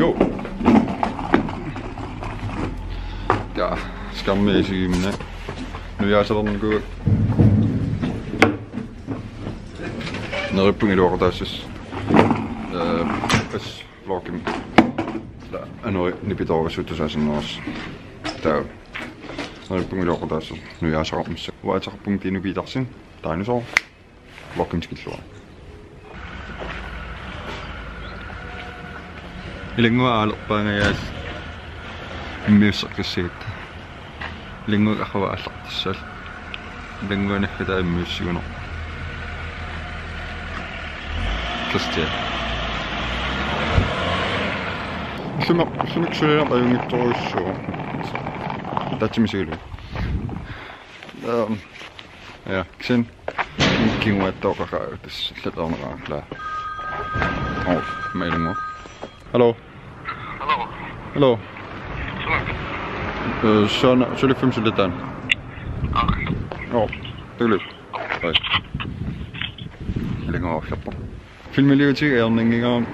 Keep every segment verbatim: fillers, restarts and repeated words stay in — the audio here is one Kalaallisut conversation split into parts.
Jo. Ja, skærmi isigimma. Nujaasalernikuuara. Neriuppunga iluaqutaassasoq. Øh, as vlogimi. Taava anori nipitoorujussuuvoq tusaasinnaassasoq. Taava. Neriuppunga iluaqutaassasoq. Nujaasaqarmassa. Uatsaqarpunga Tinu Petersen. Dinosaur. Vlogimi tikilluaritsi. Ilannguaq aalerpaangajaas immiusseqqissagitta. Ilannguaq arrua aallartissaaq. Ilannguaq naggataa immiussigunarpoq. Kristian. Ullumi-, ullumi sulineq ajunngitsorujussuuvoq. Taatsimisigalugu. Øhm, ja, kisianni kinguattooqaqaaq tassa allatut aarneqaaq. Åh, mailingo. Hallo. Hallo. Hallo. Suna? Øh, Søren, suliffimmi sulitaa? Ah. Åh, det er løb. Hej. Ilannguaq aallarpoq. Filmiliutigigama ajornannginnermi.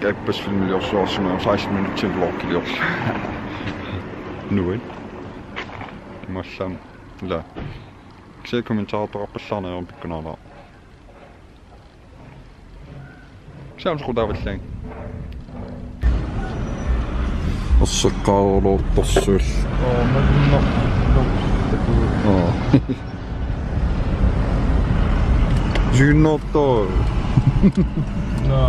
Kaappas filmiliorsuarsimagama seksten minutsit vlogiliorlunga. Nuann. Massaam. Ila. Kisianni kommentarertoqarpallaarneq ajorami pikkunarlaa. Saamsoqutaavallaaq. Erseqqaaruloortorsuulluni. Åh, malunnartoq. Åh. Siunnoortoq. Nå.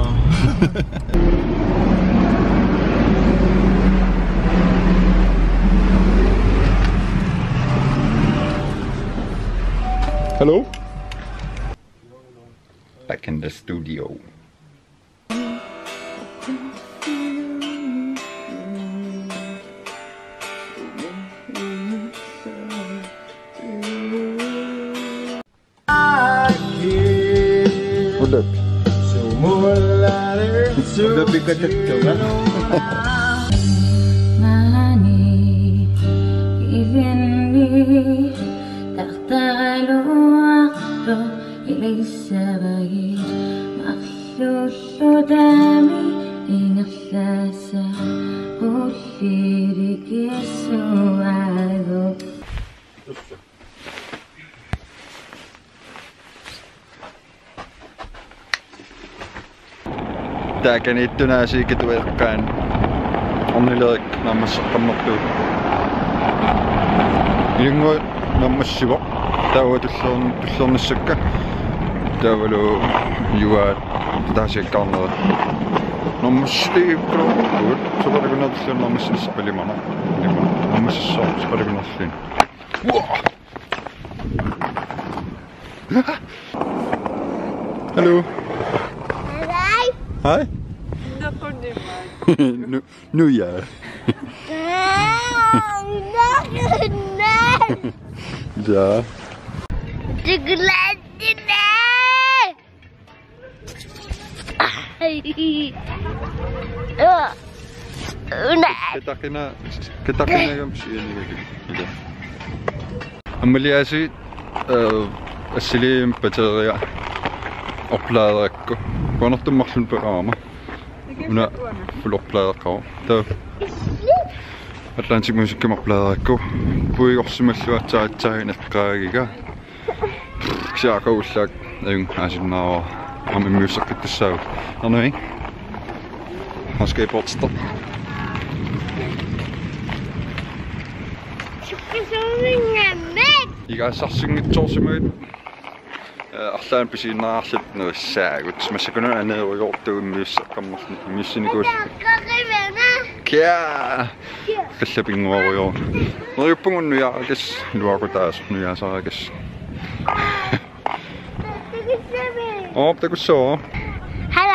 Hello? Back in the studio. Hold up. Hold up, ikatattuma. Mani ivinni tartaraluartoq ilissagai marlullutami ingerlaasa ullirikissuagu. Taakaniittunaasiikka tueqqaan ornilerik naammasseqqammertuut. Ilannguaq naammassivoq. Taava tulliorn-, tulliornissakka. Taavalu juaat taasiakkaarnerit. Naammassiikkuluupput. Suqalugunartilluun naammassinissaq palimana. Palimana. Naammassissaaq suqalugunartilluun. Wow! Hallo. Hej. Hej. Nå, nu, nu ja. Ja. Chocolate. Ej. Una. Kataqina, kataqina gam sieniga. Ammaliaasiit, øh, assiliim batteria opladerakku. Kuanertummarlun peqarama. Una fuld opladeqqaarama. Taava Atlantic Musicimi opladerakku. Puigorsimalluatsaatsaagineqqaagiga. Kisianni aqagu ullaaq ajunngilaq, aasinnaavara. Aamma immiusseqqittussaavugut. Arnavik? Har skateboardstop. Igassarsinngitsoorsimagit. Øh, arlaannik pisiinnarluta nuissaagut. Massakkut una aneerujoortugut immiusseqqammerluni, immiussinikuulluni. Kia! Qallap pinnguarujoor. Neriuppunga nujaarakas, iluaqutaasoq nujaasarakas. Op, takussooq. Hallo.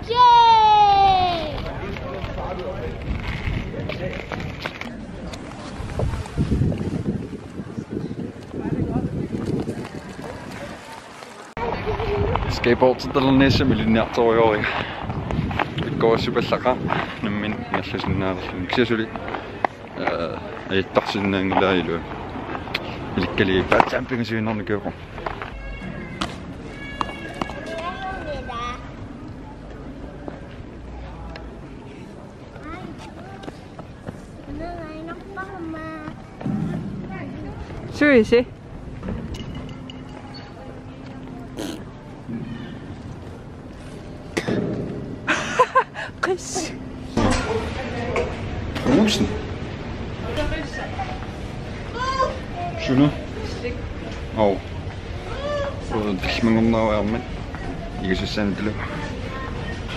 Yay! Skateboarditalerniassama ilinniartorujooriga. Pikkorissupallaqaaq nammineq ingerlasinnaalerluni. Kisianni suli, eh, ajattarsinnaanngilaa iluamik. Ilikkaliippaa aatsaat pingasuinnarnikuuvoq. Suisi. Qis. Olsen. Suna. Au. Tilmangornaaviarmat. Igasassaanutilu.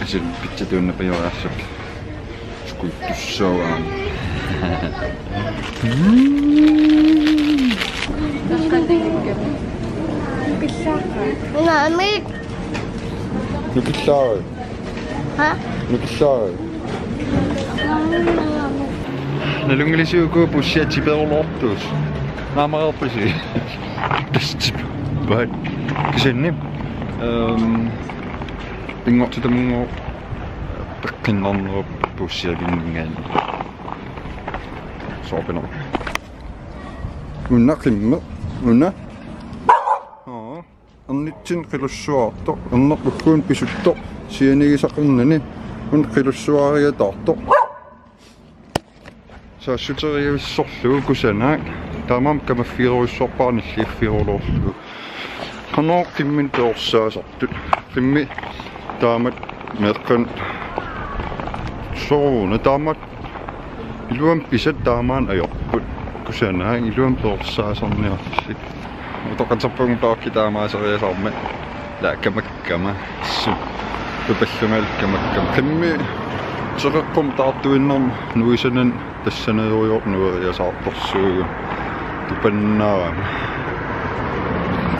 Asil pitsatuunnapioriarsup. Skuttussaavaan. Naamik. Nukissaavat. Ha? Nukissaavat. Nalunngilisiuk uku bussia tiperuloortuusoq? Naammareerpusi. Tassa tiperuvaat. Kisianni, ehm, pinngortitamunngooq peqqinnarnerup bussiavinninngaanniit. Soorunami. Una qimmeq, una. Aa. Ernitsinni qilussuartoq, erneq ugguuna pisuttoq, sianigisaqarnani, una qilussuariataartoq. Saassuterivissorlugu kusanaq, taamaammat kamaffigerujussuarpara nilliiffigerulorlugu. Qanoq qimminik perorsaasortut, qimmeq taamak meeqqanut sooruna taamak iluamik pisat taamaammat ajorput. Kusanaq iluamik perorsaasorniarlutik. Utoqqatserpunga paakki taamaaseriasaarmat. Ilaa kamakkama. Su. Tupallungalu kamakkama. Qimmeq teqeqqumik taartuinnarmat nuisanani tassanerujoq nueriasaartorsuuvoq. Tupannaarami.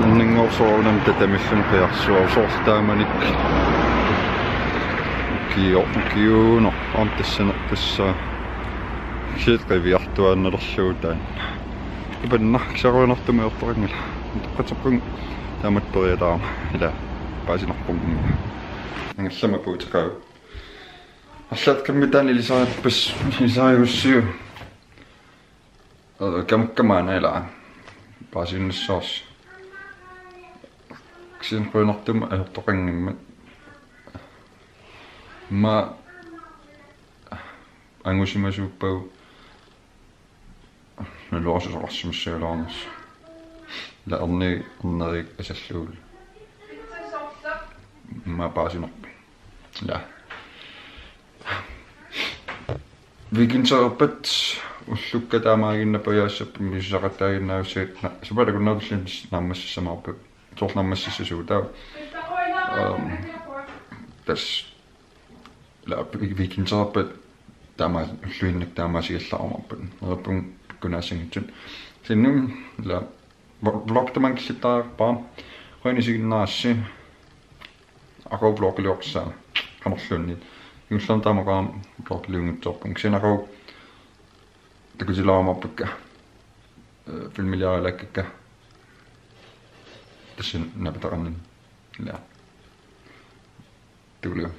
Erninngooq soorunami tatamilluni qiarsuaa soorlu taamanikkut. Ukioq, ukiuunoq. Aamma tassanerpassuit. Kisianni qiviartuaannalerlugu taanna. Tupanna, kiisa qujanartumik ajortoqanngilaq. Utoqqatserpunga taamatut periataarama. Ilaa, paasinarpunga. Angallama puuteqaagut. Arlaat qimmeq taanna ilisarippassi, ilisarigussiuk. Eh, kamakkama aana ilaa. Paasinnassavarsi. Kisianni qujanartumik ajortoqanngimmat. Immaqa angusimasuuppagu naluara susoqarsimassagaluarnersoq. Ilaa erniit, erniit asallugulu. Immaqa paasinarpoq. Ilaa. Weekendeerpat ullukka taamaaginnarput ajaassappat misisaqattaaginnarput na-, sapaatip akunnerup tulliani naammassissamaarput. Soorlu naammassissasugut taava. Ehm, tassa ilaa weekendeerpat taama ulluinnarni taamaasigallarumaarput. Neriuppunga pikkunaassanngitsut. Sinnum ilaa vlog tamanna killittariaqarpara. Qujanaq isiginnaarassi. Aqagu vlogiliorsaaq qanorluunniit. Kingullermik taama aqagu vlogiliunngitsoorpunga. Kisianni aqagu takutilaarumaarpakka. Eh, filmiliarilaakkakka. Tassa napataqarninni. Ilaa. Tuuliu.